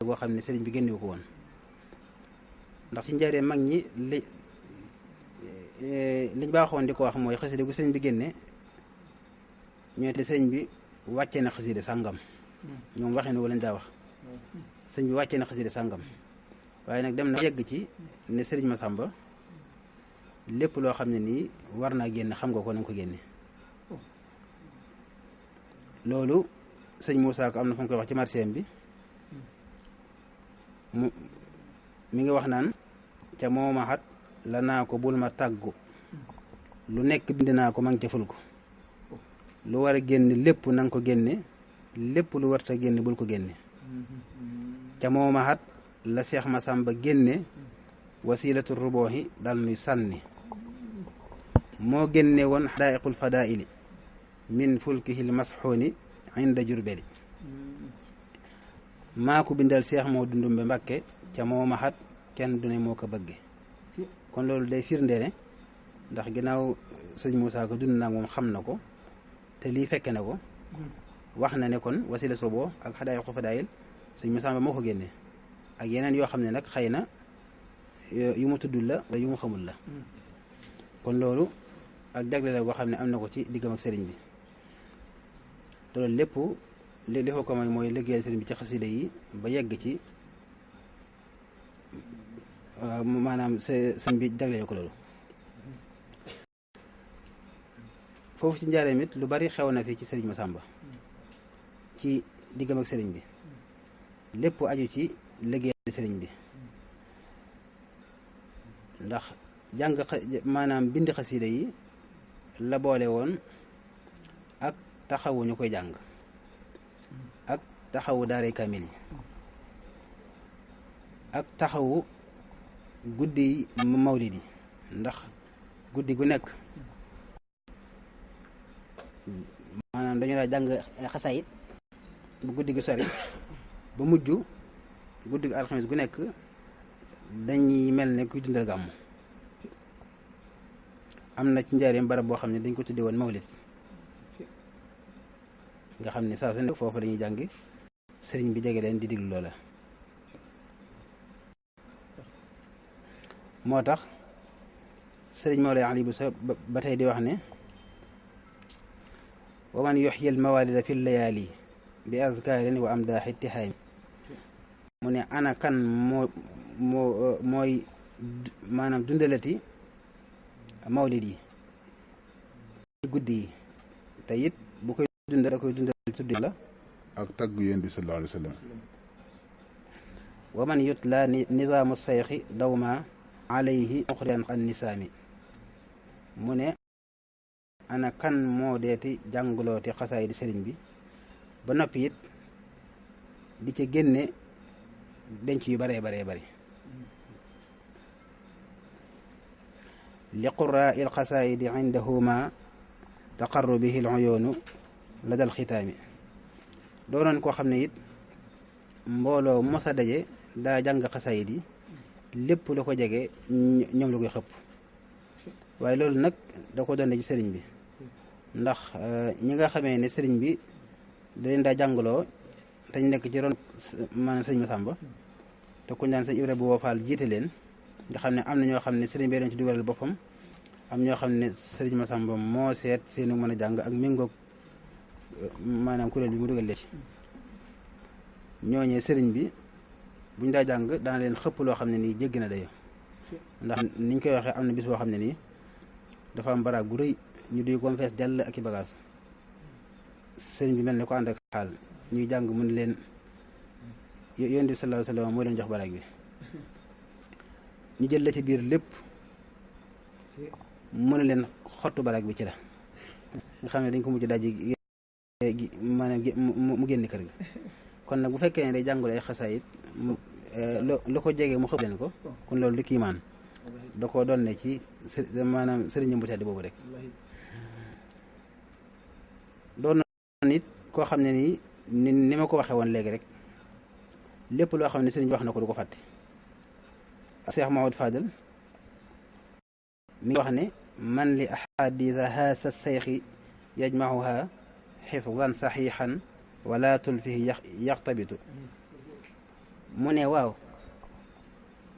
boo xam ne sëriñ bi génnewu ko woon ndax ci njaaree mag ñi liñ baaxoon di ko wax mooy xasida gu sëriñ bi génne ñoo te sëriñ bi wàccee na xasida sàngam ñoom waxee na wala ñu daa wax sëriñ bi wàccee na xasida sàngam waaye nag dem na yegg ci ne sëriñ Masamba lépp loo xam ne nii war naa génn xam nga ko na nga ko génne loolu sëñ Moussa ko am na fu mu koy wax ci marséem bi mi ngi wax naan ca moomaxat la naa ko bul ma tàggu lu nekk bind naa ko ma ngi ca ful ko lu war a génn lépp na nga ko génne lépp lu warta génne bul ko génne ca moomaxat la Seex Masamba génne wasilatu rubooxi dal nuy sànni moo génne woon xadaa'iqul fadaa'ili min fulkihil masxuuni inda jurbeli maa ko bindal Seex moo dundumbe Mbàkke ca moo maxat kenn du ne moo ko bëgge kon loolu day firnde ne ndax ginnaaw sëñ Moussa ko dund naa moom xam na ko te lii fekke na ko wax na ne kon wasila sobo ak xadaa'iqul fadaa'il sëñ Moussa ba moo ko génne ak yeneen yoo xam ne nag xëy na yu mu tuddul la wala yu mu xamul la kon loolu ak jagle la goo xam ne am na ko ci diggam ak sëriñ bi te loolu lépp li ko mooy liggéeyal sëriñ bi ci xasida yi ba yegg ci maanaam sëriñ bi jagle ko loolu foofu ci njaareem it lu bari xew na fi ci sëriñ Masamba ci diggam ak sëriñ bi lépp aju ci liggéeyal sëriñ bi ndax jàng maanaam bind xasida yi la boole woon ak taxawu ñu koy jàng ak taxawu daaray kamil yi ak taxawu guddi mawlid yi ndax guddi gu nekk maanaam dañu daa jàng xasaayit bu guddi gu sori ba mujj guddi gu alxames gu nekk dañuy mel ne kuy dundal gàmmu am na ci njaareem barab boo xam ne dañ ko tuddee woon mawlid nga xam ne saa su nekk foofu dañuy jàngi sëriñ bi jege leen di diglu loola moo tax sëriñ Mawlay Ali bu sa ba tey di wax ne wa man yuxyi al mawalida fi layaali bi azkaarin wa amdaaxi tihaami mu ne ana kan mooy maanaam dundalati mawlid yi ci guddi yi te it bu koy dundal da koy dundal tudd la ak tagg yéen bi sallallahu alayhi wa sallam wa man yutla nizaamu sayxi dawma alayhi muxriyan an nisaami mu ne ana kan moo deeti jànglooti xasaay di sëriñ bi ba noppi it di ca génne denc yu baree baree bari li quraa il xasaayidi indahuma taqarru bihi l uyuunu la dal xitaami doonoon koo xam ne it mbooloo mos a daje daa jàng xasaayid yi lépp lu ko jege ñoom la koy xëpp waaye loolu nag da ko doon ci sëriñ bi ndax ñi nga xamee ne sëriñ bi da leen daa jàngaloo te ñu nekk ci ron maanaam sëriñ Masamba te kuñ daan sëñ Ibra bu Wofaal jiite leen nga xam ne am na ñoo xam ne sëriñ bi leen ci dugalal boppam am ñoo xam ne sëriñ Masamba moo seet seenu mën a jàng ak méngoog maanaam kuréel bi mu dugal leen ci ñooñee sëriñ bi buñ daa jàng dana leen xëpp loo xam ne nii jéggi na dayo ndax niñ koy waxee am na bis boo xam ne nii dafa am baraag bu rëy ñu duy ko fees dell ak i bagage sëriñ bi mel ne ko ànd ak xaal ñuy jàng mun leen yonent bi sallallahu alayhi wa sallam moo leen jox baraag bi ñu jël la ci biir lépp mu ne leen xottu baraag bi ci la nga xam ne dañ ko mujj daji maanaam mu génn kër ga kon nag bu fekkee ne day jàngul ay xasaayit lu ko jege mu xëpp leen ko kon loolu du kiimaan da koo doon ne ci maanaam sëriñam bu tedd boobu rek doon na nit koo xam ne nii ni ma ko waxee woon léegi rek lépp loo xam ne sëriñ bi wax na ko du ko fàtte Cheikh Mahmoud Fadel mi ngi wax ne man li ahadisa haasa seyxi yajmahuha xifdan saxiixan wala tulfihi yaxtabitu mu ne waaw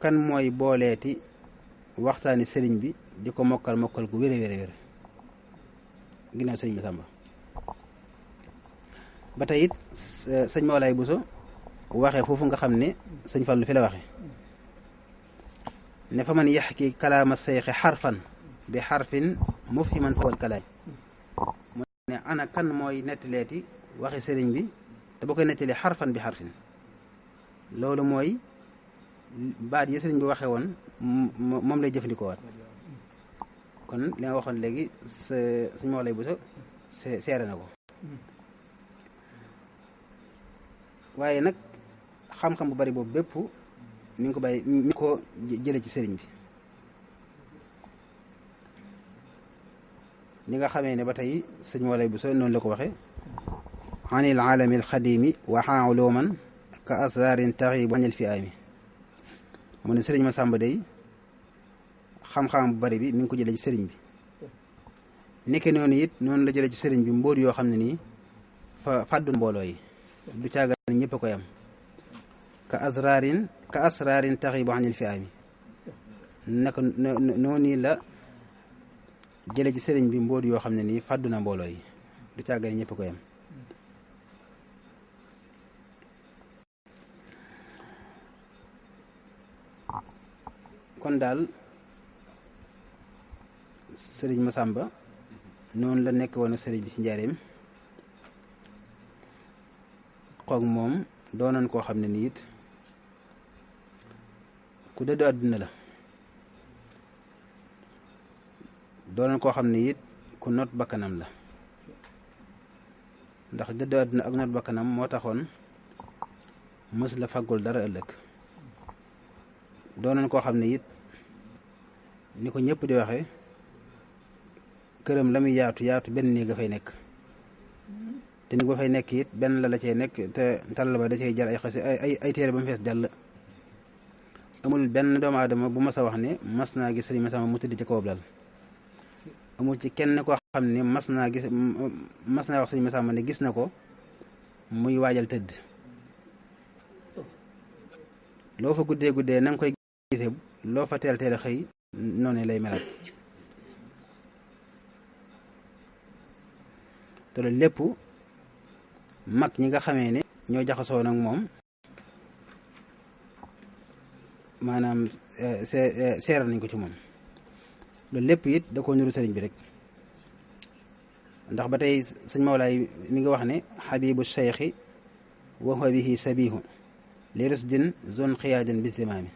kan mooy booleeti waxtaani sëriñ bi di ko mokkal gu wér wér ginnaaw sëriñ Masamba ba tey it sëñ Mawlaay Buso waxee foofu nga xam ne sëñ Fallu fi la waxe ne fa man yaxki kalaama seyxi xarfan bi xarfin mufhiman fawal kalaam mu ne ana kan mooy nettaleeti waxe sëriñ bi te ba koy nettali xarfan bi xarfin loolu mooy baat yi sëriñ bi waxe woon moom lay jëfandikoo waat kon li ma waxoon léegi sëñ Mawlaay Buso seere na ko waaye nag xam-xam bu bari boobu bépp mi ngi ko bàyyi mi ngi ko jële ci sëriñ bi ni nga xamee ne ba tey sëñ Mawlaay Buso noonu la ko waxe anil aalami alxadimi waxaa uluman ka asrarin taxibu anil fi ami mu ne sëriñ Masamba day xam-xam bu bari bi mi ngi ko jële ci sëriñ bi nekke noonu it noonu la jële ci sëriñ bi mbóot yoo xam ne nii fàddu mbooloo yi du caaga ñëpp a koy am ka asrarin taxibu anil fi ami naka noonu la jële ci sëriñ bi mbóot yoo xam ne nii fàddu na mbooloo yi du caaga ñëpp a koy am kon daal sëriñ Masamba noonu la nekk woon sëriñ bi ci njaareem xoog moom doonoon koo xam ne nii it ku dëddu àdduna la doonoon koo xam ne it ku not bakkanam la ndax dëddu àdduna ak not bakkanam moo taxoon mës la faggul dara ëllëg doonoon koo xam ne it ni ko ñëpp di waxe këram la muy yaatu yaatu benn néeg a fay nekk te néeg ba fay nekk it benn la cee nekk te tall ba da cee jël ay xasi ay téere ba mu fees dell amul benn doomu aadama bu mas a wax ne mas naa gis sëriñ Masamba mu tëdd ci kaw lal amul ci kenn koo xam ne mas naa wax sëriñ Masamba ne gis na ko muy waajal tëdd loo fa guddee na nga koy gisee loo fa teel a xëy noonu lay melal te loolu lépp mag ñi nga xamee ne ñoo jaxasoo nag moom maanaam seeral nañ ko ci moom loolu lépp it da koo nuru sëriñ bi rek ndax ba tey sëñ Mawlaay mi ngi wax ne xabibu cheikhi wa huwa bihi sabihu li rusdin zone xiyaadin bi zimaami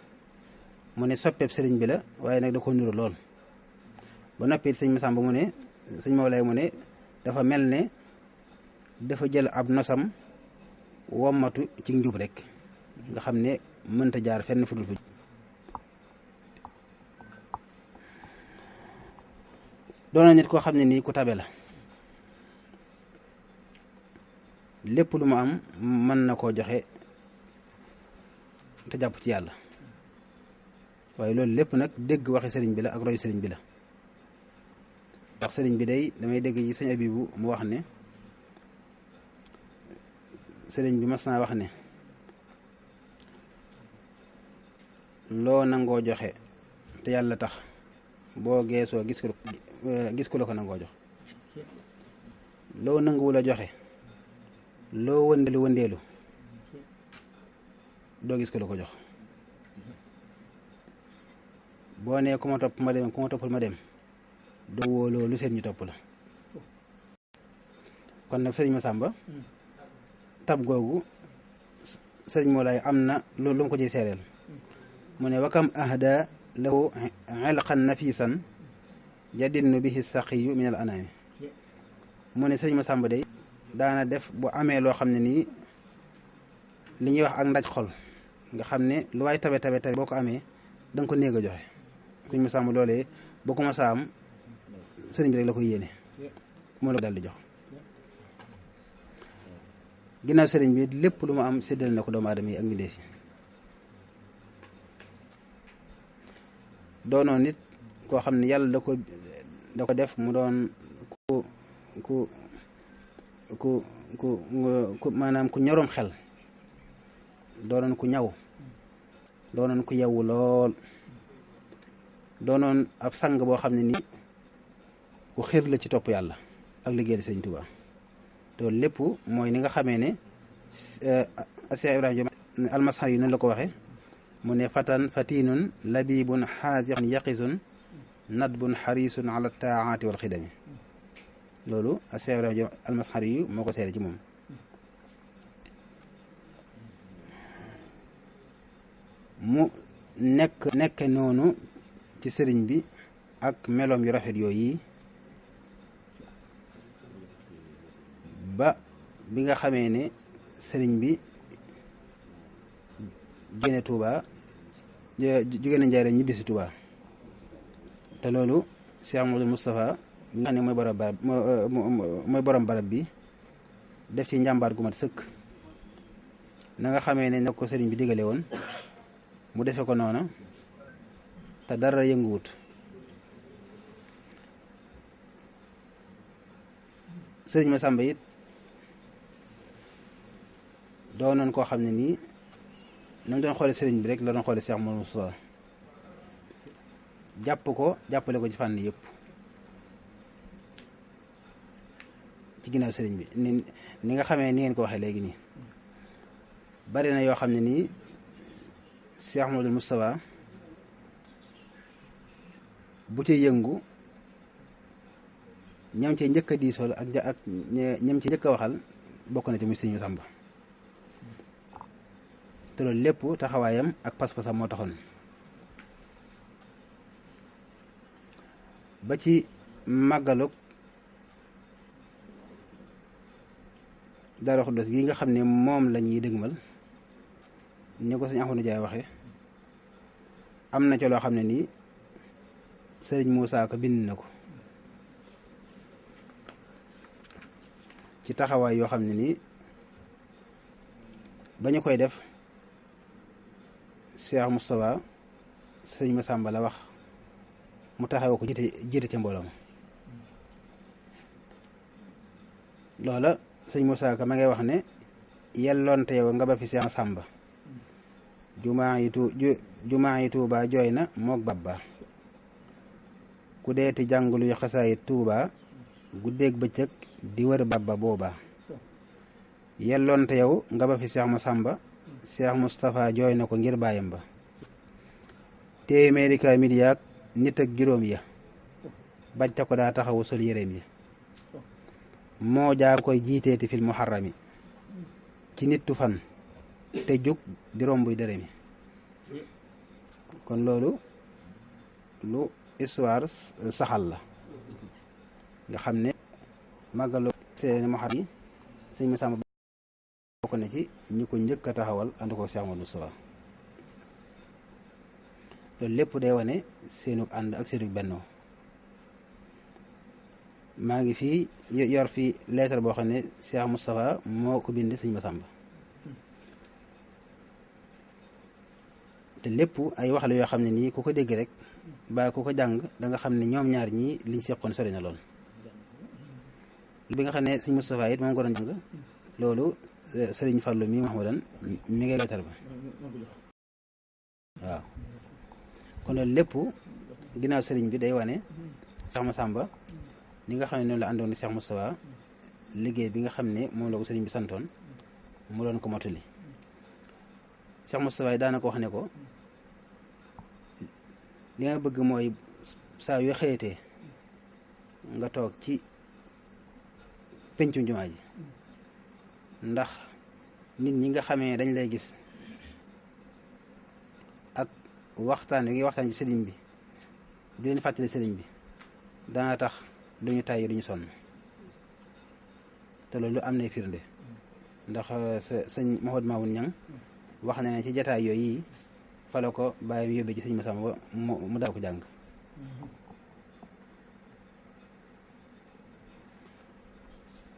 mu ne soppeeb sëriñ bi la waaye nag da ko nuru lool ba noppi sëñ Masamba mu ne sëñ Mawlaay mu ne dafa mel ne dafa jël ab nosam wommatu ci njub rek nga xam ne mënta jaar fenn fudul fu doona nit koo xam ne nii ku tabe la lépp lu mu am mën na koo joxe te jàpp ci yàlla waaye loolu lépp nag dégg waxi sëriñ bi la ak roy sëriñ bi la ndax sëriñ bi day damay dégg yi sëñ Abibu mu wax ne sëriñ bi mas naa wax ne loo nangoo joxe te yàlla tax boo geesoo gis ko la ko nangoo jox loo nanguwul a joxe loo wëndeelu doo gis ko la ko jox boo nee ku ma topp ma dem ku ma toppul ma dem doo woo loolu seen ñu topp la kon nag sëriñ Masamba tab googu sëriñ Mawlaay am na loolu lu mu ko ciy seereel mu ne wakam ahda lahu ilqan nafisan yadinnu bihi saqiyu min al anami mu ne sëriñ Masamba day daana def bu amee loo xam ne nii li ñuy wax ak ndaj xol nga xam ne lu waay tabe boo ko amee da nga ko néeg a joxe sëriñ Masamba loolee boo ko masaa am sëriñ bi rek la koy yéene moo la ko daal di jox ginnaaw sëriñ bi lépp lu ma am séddale na ko doomu aadama yi ak mbindeef yi doonoon nit koo xam ne yàlla da ko def mu doon ku maanaam ku ñoroom xel doonoon ku ñaw doonoon ku yewwu lool doonoon ab sang boo xam ne nii ku xir la ci topp yàlla ak liggéeyal Sëriñ Tuubaa te lépp mooy ni nga xamee ne Cheikh Ibrahima Diop almasxar yi noonu la ko waxe mu ne fatan fatinun labibun xaadiqun yaqisun nadbun xarisun ala taaati wal xidami loolu Cheikh Ibrahima Diop almasxar yi moo ko seere ci moom mu nekk noonu ci sëriñ bi ak meloom yu rafet yooyu ba bi nga xamee ne sëriñ bi génne Touba jóge na Njaaréem ñibbisi Touba te loolu Cheikh Mouhamadou Moustapha mi nga xam ne mooy borom barab bi def ci njàmbaar gu mat sëkk na nga xamee ne na ko sëriñ bi digale woon mu defe ko noona te dara yënguwut sëriñ Massamba it doonoon koo xam ne nii na mu doon xoole sëriñ bi rek la doon xoole Cheikh Mouhamadou Moustapha jàppale ko ci fànn yëpp ci ginnaaw sëriñ bi ni nga xamee ni ngeen ko waxee léegi nii bari na yoo xam ne nii Cheikh Mouhamadou Moustapha bu ci yëngu ñam ci njëkk a diisool ak ñam ci njëkk a waxal bokk na ci muy sëriñ Massamba te loolu lépp taxawaayam ak pas-pasam moo taxoon ba ci màggalug Daaru Xudoos gi nga xam ne moom la ñuy dëgmal ni ko sëñ Ahmadou Ndiaye waxe am na ci loo xam ne nii sëriñ Moussa Ka bind na ko ci taxawaay yoo xam ne nii ba ñu koy def Cheikh Moustapha sëriñ Massamba la wax mu taxawoo ko jiite ca mbooloo ma loola sëñ Moussa Ka ma ngay wax ne yelloonte yow nga ba fi Cheikh Massamba jumaa yi Tuuba jooy na mook babba ku deeti jàngulu yu xasaayit Tuuba guddeeg bëccëg di wër babba booba yelloonte yow nga ba fi Cheikh Massamba Cheikh Moustapha jooy na ko ngir bàyyam ba téeméeri kaamil yaag nit ak juróom ya bajta ko daa taxawu sol yéreem yi moo jaa koy jiiteeti fil muharrami ci nittu fan te jug di rombuy dërëm yi kon loolu lu histoire saxal la nga xam ne màggalu seen muharram yi sëñ Massamba bokk na ci ñi ko njëkk a taxawal ànd ko Cheikh Mouhamadou Moustapha loolu lépp day wane seenu ànd ak seenu bennoo maa ngi fii yor fii lettre boo xam ne Cheikh Moustapha moo ko bind sëñ Massamba te lépp ay wax la yoo xam ne nii ku ko dégg rek ba ku ko jàng da nga xam ne ñoom ñaar ñii liñ seqoon sori na lool bi nga xam ne sëñ Moustapha it moom ko doon jàng loolu sëriñ Fallou mi Mahmoudan mi ngi lettre ba waaw kon loolu lépp ginnaaw sëriñ bi day wane Cheikh Massamba ni nga xam ne noonu la àndoon Cheikh Moustapha liggéey bi nga xam ne moom la ko sëriñ bi santoon mu doon ko motali Cheikh Moustapha yi daana ko wax ne ko li nga bëgg mooy saa yoo xëyatee nga toog ci pencum jumaa ji ndax nit ñi nga xamee dañ lay gis ak waxtaan wi waxtaan ci sëriñ bi di leen fàttali sëriñ bi dana tax duñu tàyyi duñu sonn te loolu am na firnde ndax sëñ Mouhamadou Mamoun Niang wax na ne ci jataay yooyu fa la ko bàyyi yóbbee ci sëñ Massamba mu daal ko jàng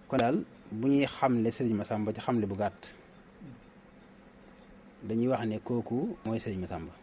kon daal bu ñuy xamle sëriñ Massamba ci xamle bu gàtt dañuy wax ne kooku mooy sëriñ Massamba